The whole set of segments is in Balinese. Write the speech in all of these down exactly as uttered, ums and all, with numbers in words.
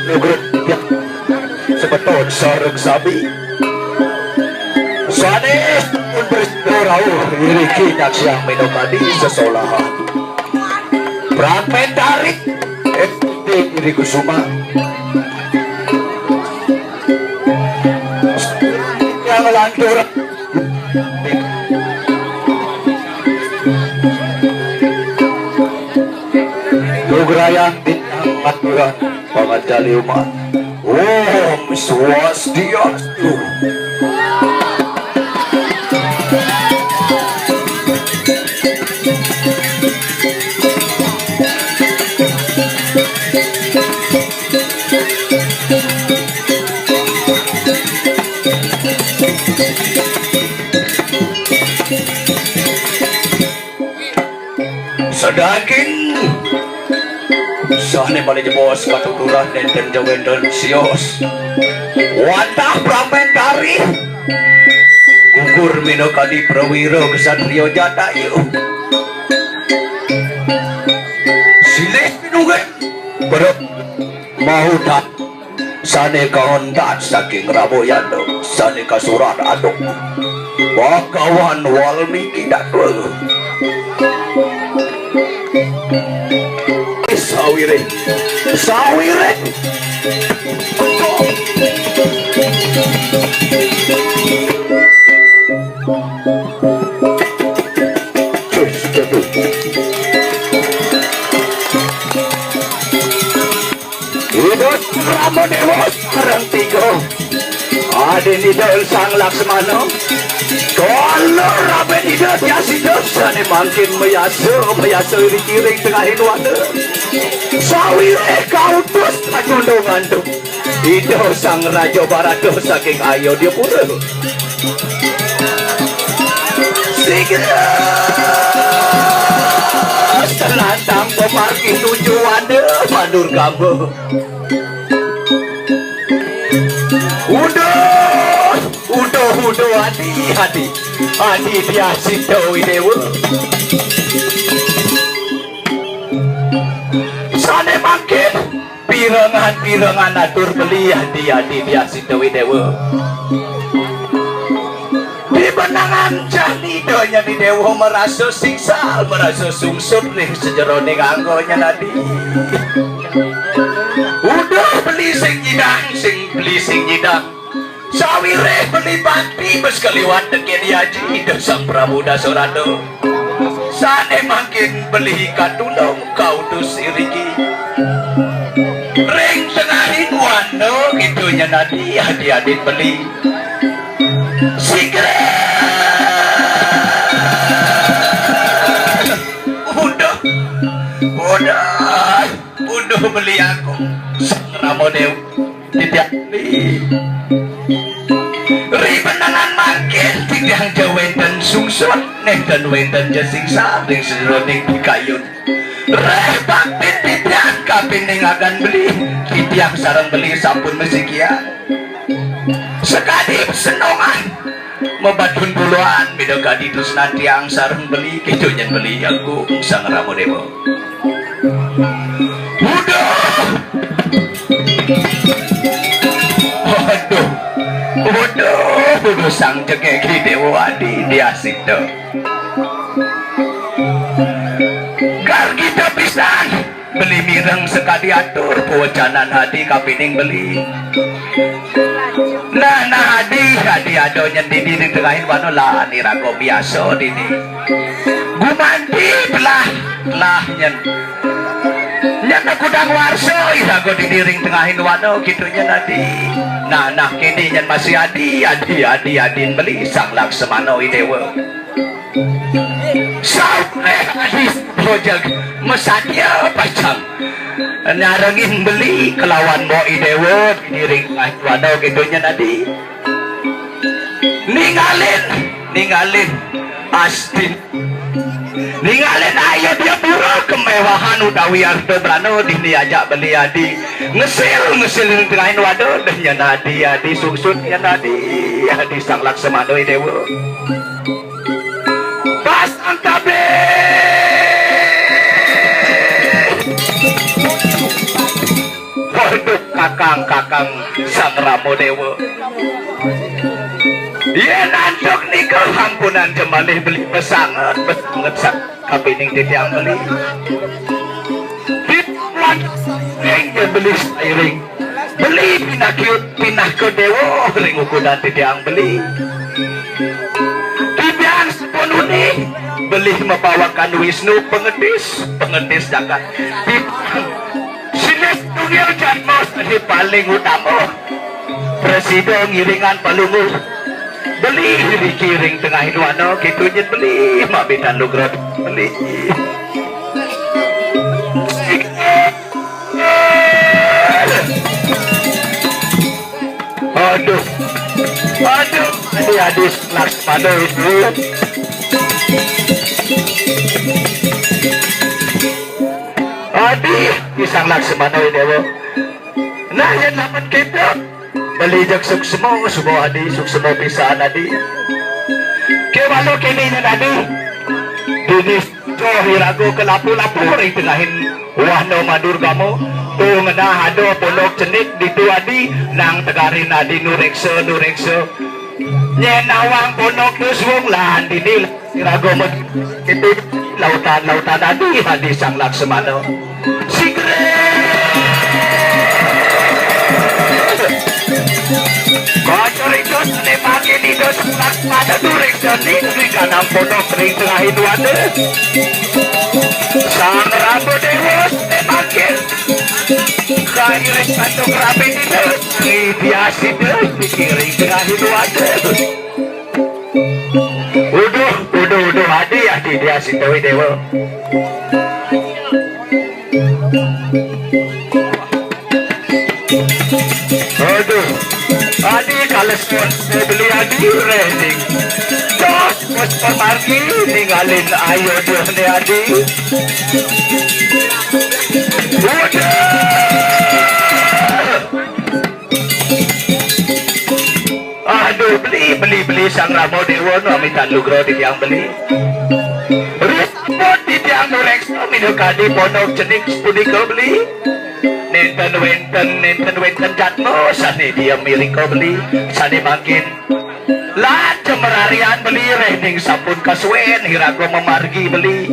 Nugrah semeton sareng sami. Sanés pun bersido rawuh iriki nyaksiang minakadi sesolahan. Pragmentari, eh, Tri Kusuma. Yang lantur. Nugrayan titah aturan pangajali umat. Om Swastiastu. Sadaging sané malih jebos katuturan nénten jawénten sios. Wantah Pragmentari gugur minakadi prawira ksatria Jatayu. Silih pinunggil para mahutan sané kaontan saking Ramayana, sané kasurat antuk Bagawan Walmiki Datwa. Sawiréh, sawiréh. Ida Rama Déwa sareng tiga. Adin Ida Sang Laksmana. Kala raben Ida Tyasida sané mangkin mayasa, mayasa ring tengahing wana. Sawiréh kautus pacundungan tu. Ida Sang Raja Barata saking Ayodhyapura. Sigra selantang pamargi nuju wana Mandur Kamba. Uduh, uduh, uduh, adi, adi, adi Dyasita Widéwa. Sané mangkin pirengan-pirengan atur beli adi, adi Dyasita Widéwa. Di benengan jani donya Widéwa marasa singsal, marasa sungsut ring sajeroning angga nyan adi. Uduh beli sing nyidang, sing beli sing nyidang. Sawiréh beli bakti bes kaliwat tekén Aji Ida Sang Prabu Dasarata. Sané mangkin beli katulung kautus iriki. Ring tengahing wana kéto nyan adi, adi-adin beli. Sigra. Uduh. Uduh. Uduh beli aku. Sang Rama Déwa. Titiang beli. Ri benengan mangkin titiang ja wénten sungsut, nénten wénten ja singsal ring sajeroning pikayun. Réh baktin titiang kapining agan beli, titiang sareng beli sampun masikian. Sakadi senongan, mabatun buluan, minakadi tresnan tiang sareng beli, kéto nyen beli, Agung Sang Rama Déwa. Uduh! Waduh, waduh, waduh, Sang Jegegi Déwa Adi Dyasita. Gargita pisan, beli mireng sakadi atur pawecanan adi kapining beli. Nah, nah, adi, adi ada nyen dini di tengahing wana lan iraga biasa dini. Gumanti telah, telah nyen. Nyen kudang warsa iraga dini ring tengahing wana kéto nyen adi. Nah, nah, kéné nyen masih adi, adi, adi, adin beli Sang Laksmana I Déwa. Sampé adi bojeg masadia pacang nyarengin beli kalawan Mbok I Déwa dini ring tengahing wana kéto nyen adi. Ningalin, ningalin astin. Ningalin Ayodhyapura kemewahan utawi arta brana dini ajak beli adi. Ngesil, ngesil ring tengahing wana, nyen adi, adi sungsut nyen adi, adi Sang Laksmana I Déwa. Pasang tabé. Waduh. kakang-kakang Sang Rama Dewa. Yén antuk nika sampunang ja malih beli pesanget, pesanget sak kapining titiang beli. Titiang ring ja beli sairing. Beli pinakut pinaka dewa ring ukudan titiang beli. Titiang sampun uning beli mabawakan Wisnu pangetis, pangetis jagat. Titiang silih tunggil jadma sané paling utama. Prasida ngiringang Palungguh. Beli riki ring tengahing wana, kéto ja beli, mamitan lugra beli. Aduh. Aduh, adi-adi Laksmana itu. Adi, Sang Laksmana ini, Dewa. Nah, yén lamun kéto, beli jeg suksma, suba adi, suksma pisan adi. Kéwala kéné nyén adi. Dini joh iraga kalapu-lapu ring tengahing wana Madurgama. Tuh ngenah ada pondok cenik ditu adi, nang tegarin adi nureksa, nureksa. Nyén nawang pondok tuh suung lan dini. Iraga med-, itu lautan-lautan adi, adi Sang Laksmana. Sigré. Kocor itu sané mangkin itu Sang Laksmana during jani, during kanang pondok ring tengahing wana. Sang Rama Dewa sané mangkin. Kairing kantung rame itu, ring bias itu, ring tengahing wana. Uduh, uduh, uduh, adi, adi, dia si Dewi Dewa. Aduh, adi kales pon beli adi reh ding. Jos, bos pemargi ninggalin ayo dia ne adi. Uduh. Aduh, beli, beli, beli Sang Rama Dewa nu amit anugrah titiang beli. Ruput titiang nureksa minakadi pondok cening punika beli. Nénten wénten, nénten wénten jadma sané diem irika beli, sané mangkin. Lan ja mararian beli reh ning sampun kasuén iraga mamargi beli.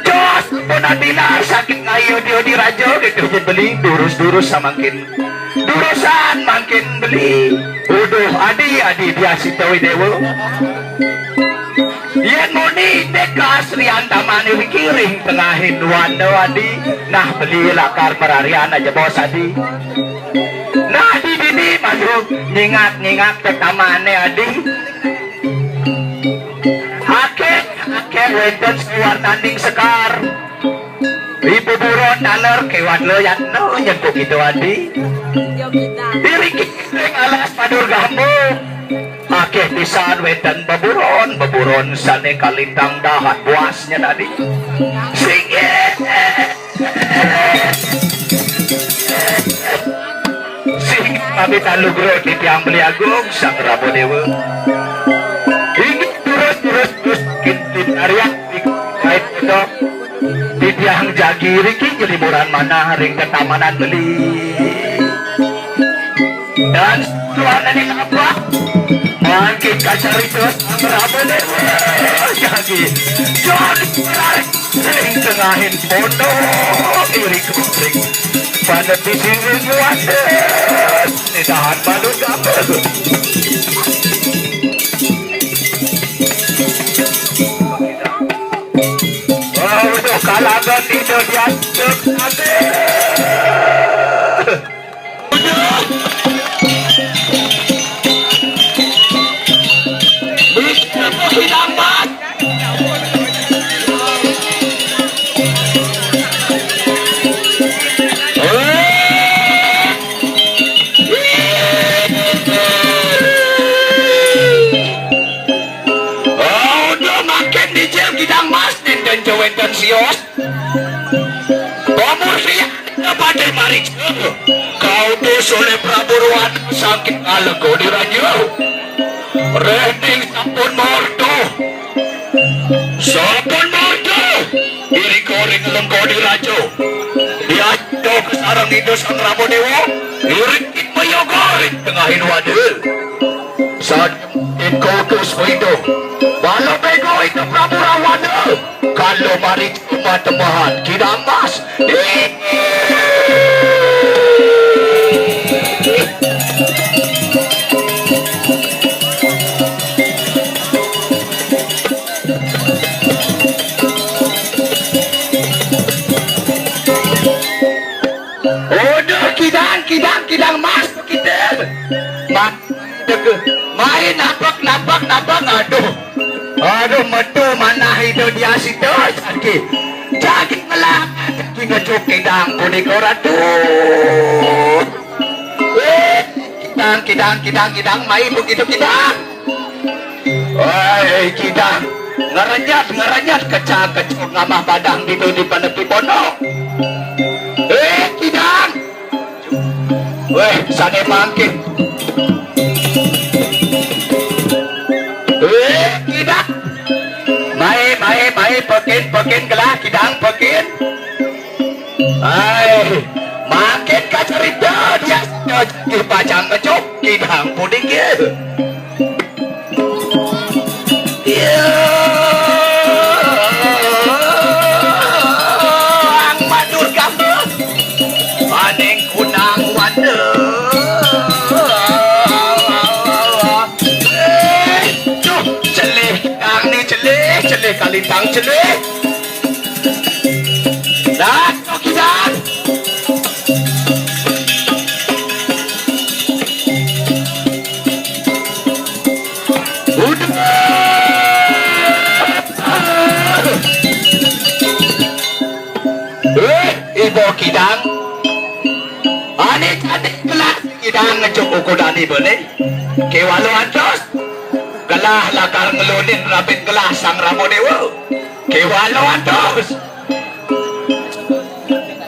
Jos pun adilah saking ayu diudi raja gitu, beli durus-durus samangkin. Durusan mangkin beli. Uduh, adi, adi, dia Sita Widewa. Yén muni indik kaasrian tamané riki ring tengahing wana adi, nah beli lakar mararian aja bos adi. Nah di dini malu nyingak-nyingak tetamané adi. Akéh, akéh wénten sawarnaning sekar. Ibu buron taler kéwala yatna nyen kok kita adi. Iriki ring alas Padurgama. Akéh pisan wénten beburon, beburon sané kalintang dahat buasnya adi. Singgih. Sing pamit anugrah titiang beli agung Sang Rama Dewa. Inggih terus, terus, terus, kintin arya, baik, betul. Titiang jagi riki nyelimuran manah ring tetamanan beli. Dan tuan ini apa? Mangkin kacarita Sang Rama Dewa. Jagi, jagi, menarik. Ring tengahing pondok iri kuping. Pada bisi ring wates. Nitahan manut gambar. Oh, udah kalangan itu diantuk. Udah makin dijil kidang mas, nénten ja wénten sios. Pamursian pada mariksa. Kautus oleh Prabu Ruan saking Alego di Raja. Reh ning sampun morto. Sampun morto. Irika ring Lengkodi Raja. Diajo Sareng Ida Sang Rama Dewa, iring mayoga ring tengahing wada. Saking kautus Ida, bala bego Ida Prabu Rawana, kala mari tembah-tembahan Kidang Mas. Uduh, kidang, kidang, kidang mas kita. Mak, dege. Mai napak, napak, napak, aduh. Aduh, metu manah ida dia sida, jagi. Jagi ngelah, jagi ngejuk kidang punika, ratu. Eh, kidang, kidang, kidang, kidang, mai begitu kidang. Oi, kidang, ngerenyat, ngerenyat, kecak, kecuk, ngamah badang ditu di panepi pondok. Eh, kidang. Weh, sane mangkin. Eh, kidang. Mai, mai, mai, pekin, pekin, gelah, kidang, pekin. Ai, mangkin kacerita dia, dia pacang ngecuk, kidang punika. Tiang matur gambus, aning kunang wanda. Eh, duh, celih kang ni celih, celih kalintang celih. Dah, kau kidan. Udah. Eh, ibu kidang. Ane cantik gelah kidang ngejuk uku dani bene. Kewalo antos. Gelah lakar ngelunin rabin gelah Sang Rama Dewa. Kewalo antos.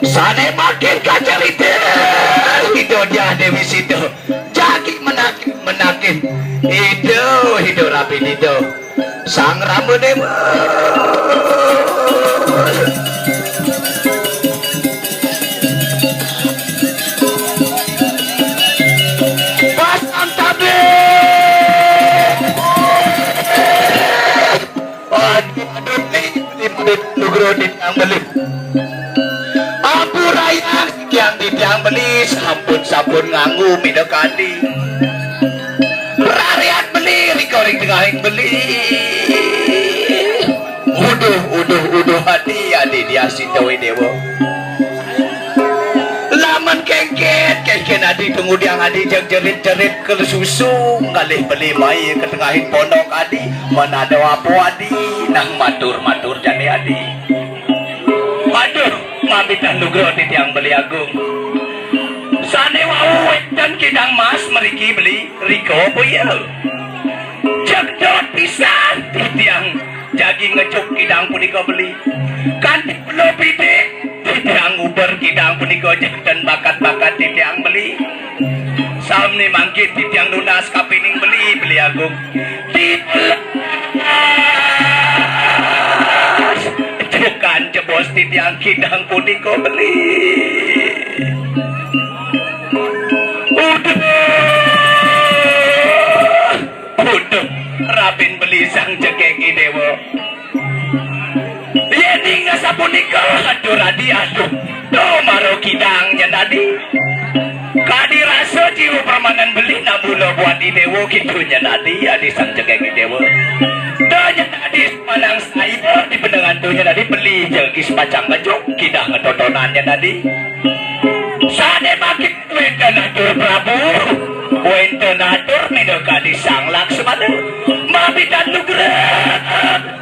Sane makin kacerita. Ida dia Dewi Sita. Jagi menakin, menakin. Ida, ida rabi ida. Sang Rama Dewa. Pasang tabir. Aduh, aduh, beli, beli, beli, nugroh titiang beli. Ampurayang titiang, titiang beli, sampun-sampun nganggu mida kadi. Rariat beli, rika ring tengahing beli. Uduh, uduh, uduh, adi, adi, dia sitawi dewa. Lamun kengken, kengken adi tungudiang adi jeg jerit-jerit ke susu, ngalih beli mai ke tengahing pondok adi, manado apa adi, nang matur-matur jani adi. Aduh, mamitan nugroh titiang beli agung. Sane wau wenten kidang mas meriki beli, rika apa iya? Jegdot pisan titiang jagi ngejuk kidang punika beli. Kanti pelo pitik, titiang uber kidang punika jegten bakat-bakat titiang beli. Samne mangkin titiang nunas kapining beli, beli agung. Titiang jukan jebos titiang kidang punika beli. Uduh. Aduh, rabin beli sang jegegi dewa. Yening sapunika, aduh radi, aduh. Duh, mara kidang nyen adi. Kadi rasa jiwa permanen beli namula buat di dewa gitu nyen adi, adi sang jegegi dewa. Duh nyen adi manang saya di pendengan tu nyen adi beli jegi sepacang kejuk, kidah ngetotonan nyen adi. Sane makin Wenten atur Prabu, wenten atur minakadi Sang Laksmana. Mamitan nugrah.